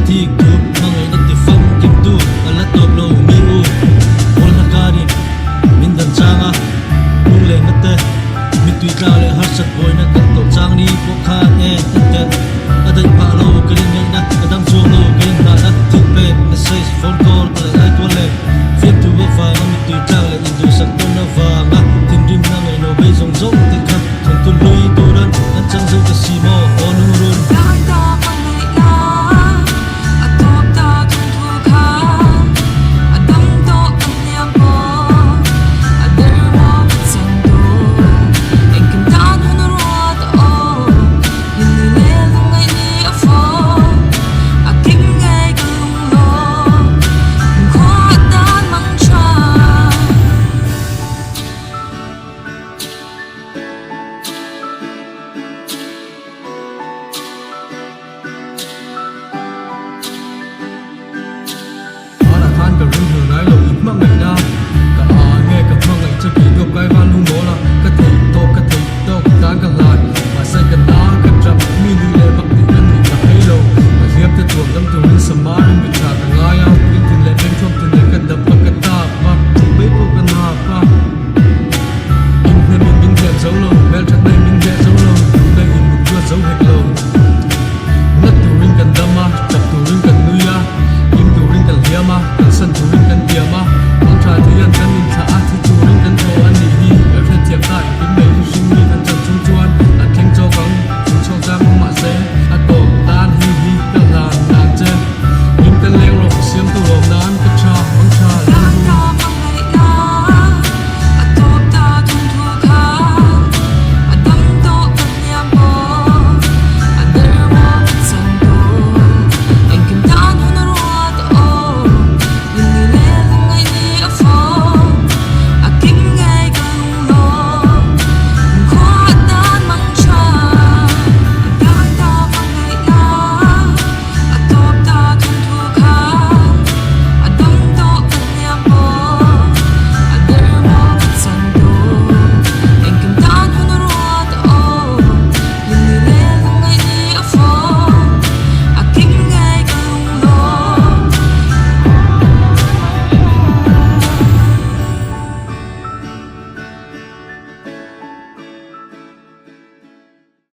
Thik thu hmangaihna ti famkim tu a la tawp lo mi u. Kawlhna karin min dan chang a, lunglenna te, mittui tla leh harsat buaina kan tawh chang ni pawh khan e en teh. A daih phah lo ka ringaihna, ka dang chuang lo ka inhnahna, thilpek, message, phone call leh aitual leh fiamthu avanga mittui tlak leh induhsak tawn avanga thinrimna ngaihno bei zawng zawng te kha thawnthu hlui turan an chang zo ta si maw aw lungrun. Hmanah khan ka ring